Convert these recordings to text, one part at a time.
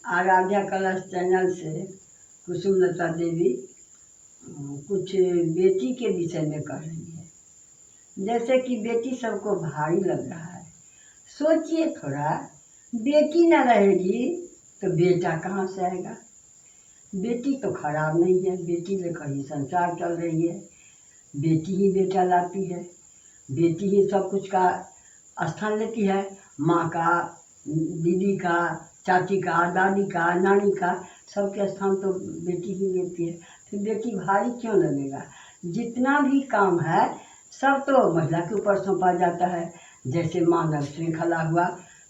आराध्या कलश चैनल से कुसुम लता देवी कुछ बेटी के विषय में कह रही है। जैसे कि बेटी सबको भारी लग रहा है। सोचिए थोड़ा, बेटी ना रहेगी तो बेटा कहाँ से आएगा। बेटी तो खराब नहीं है, बेटी लेकर ही संसार चल रही है। बेटी ही बेटा लाती है, बेटी ही सब कुछ का स्थान लेती है। माँ का, दीदी का, चाची का, दादी का, नानी का, सबके स्थान तो बेटी ही लेती है। फिर बेटी भारी क्यों लगेगा। जितना भी काम है सब तो महिला के ऊपर सौंपा जाता है। जैसे मानव श्रृंखला हुआ,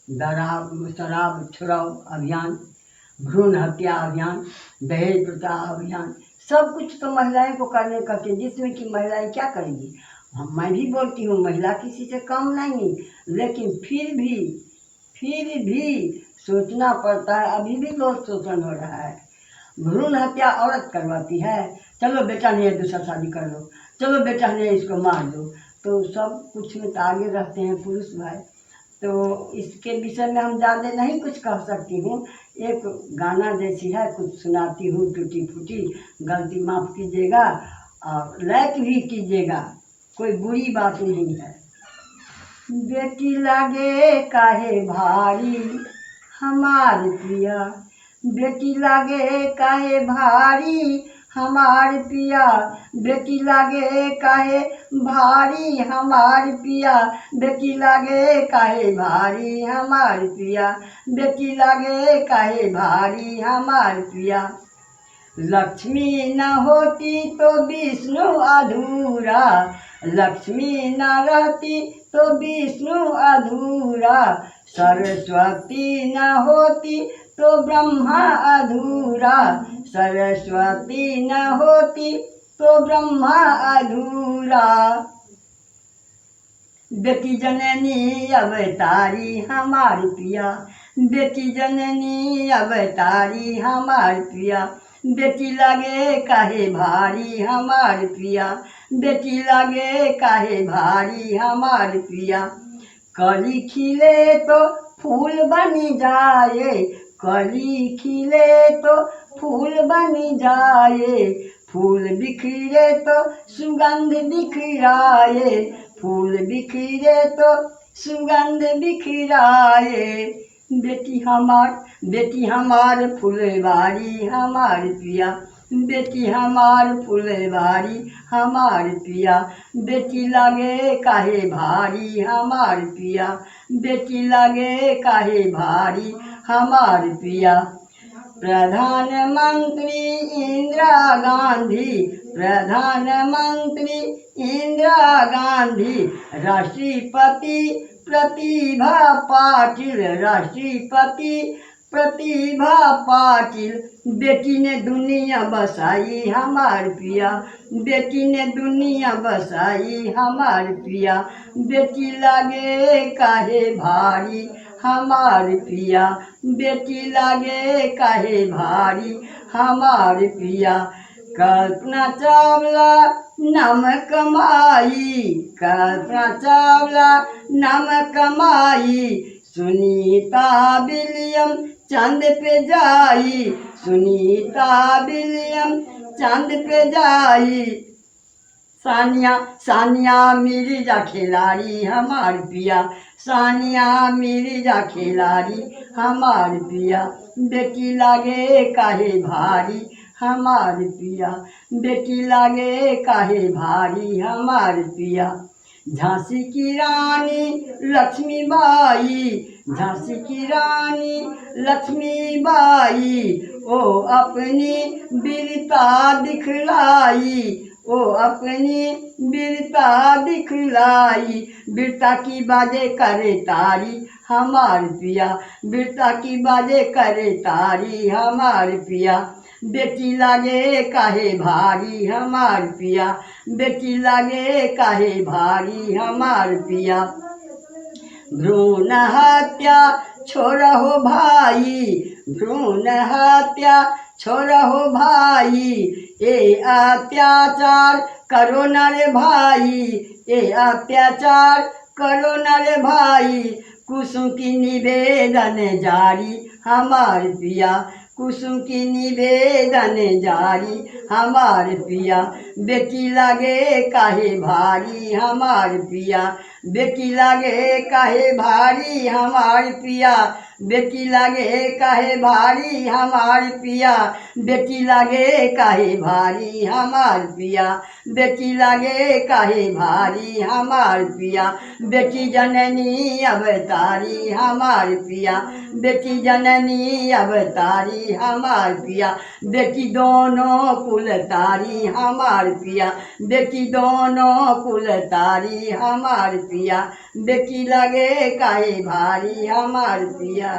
शराब छुड़ाओ अभियान, भ्रूण हत्या अभियान, दहेज प्रथा अभियान, सब कुछ तो महिलाएं को करने का, जिसमें कि महिलाएं क्या करेंगी। मैं भी बोलती हूँ महिला किसी से कम नहीं, लेकिन फिर भी सोचना पड़ता है। अभी भी बहुत शोषण हो रहा है। भ्रूण हत्या औरत करवाती है, चलो बेटा नहीं है दूसरा शादी कर लो, चलो बेटा नहीं है इसको मार दो, तो सब कुछ में तो आगे रहते हैं पुरुष भाई। तो इसके विषय में हम ज़्यादा नहीं कुछ कह सकती हूँ। एक गाना जैसी है कुछ सुनाती हूँ, टूटी फूटी, गलती माफ़ कीजिएगा और लाइक भी कीजिएगा, कोई बुरी बात नहीं है। बेटी लागे काहे भारी हमार पिया, बेटी लागे काहे भारी हमार पिया, बेटी लागे काहे भारी हमार पिया, बेटी लागे काहे भारी हमार पिया, बेटी लागे काहे भारी हमार पिया। लक्ष्मी न होती तो विष्णु अधूरा, लक्ष्मी न रहती तो विष्णु अधूरा, सरस्वती न होती तो ब्रह्मा अधूरा, सरस्वती न होती तो ब्रह्मा अधूरा। बेटी जननी अवतारी हमार पिया, बेटी जननी अवतारी हमार पिया, बेटी लागे काहे भारी हमार पिया, बेटी लागे काहे भारी हमार पिया। कली खिले तो फूल बनी जाए, कली खिले तो फूल बनी जाए, फूल बिखरे तो सुगंध बिखराए, फूल बिखरे तो सुगंध बिखराए। बेटी हमार फुलवारी हमार पिया, बेटी हमार फुलवारी हमार पिया, बेटी लागे काहे भारी हमार पिया, बेटी लागे काहे भारी हमार पिया। प्रधानमंत्री इंदिरा गांधी, प्रधानमंत्री इंदिरा गांधी, राष्ट्रपति प्रतिभा पाटिल, राष्ट्रपति प्रतिभा पाटिल, बेटी ने दुनिया बसाई हमार पिया, बेटी ने दुनिया बसाई हमार पिया, बेटी लागे काहे भारी हमार पिया, बेटी लागे काहे भारी हमार पिया। कल्पना चावला नाम कमाई, कल्पना चावला नाम कमाई, सुनीता विलियम चांद पे जाई, सुनीता विलियम चांद पे जाई। सानिया सानिया मिर्जा खिलाड़ी हमार पिया, सानिया मिर्जा खिलाड़ी हमार पिया, बेटी लागे काहे भारी हमार पिया, बेटी लागे काहे भारी हमार पिया। झांसी की रानी लक्ष्मीबाई, झांसी की रानी लक्ष्मीबाई, ओ अपनी वीरता दिखलाई, ओ अपनी वीरता दिखलाई, वीरता की बाजे करे तारी हमार पिया, वीरता की बाजे करे तारी हमार पिया, बेटी लागे काहे भारी हमार पिया, बेटी लागे काहे भारी हमार पिया। भ्रूण हत्या छोड़ो भाई, भ्रूण हत्या छोड़ो भाई, ए अत्याचार करो न रे भाई, ए अत्याचार करो न रे भाई। कुसुम की निवेदन जारी हमार पिया, कुसुम की निवेदन जारी हमार पिया, बेटी लागे काहे भारी हमार पिया, बेटी लागे काहे भारी हमार पिया, बेटी लागे काहे भारी हमार पिया, बेटी लागे काहे भारी हमार पिया, बेटी लागे काहे भारी हमार पिया, बेटी जननी अवतारी हमार पिया, बेटी जननी अवतारी हमार पिया, बेटी दोनों कुल तारी हमार पिया, बेटी दोनों कुल तारी हमार पिया, बेटी लागे काहे भारी हमार पिया।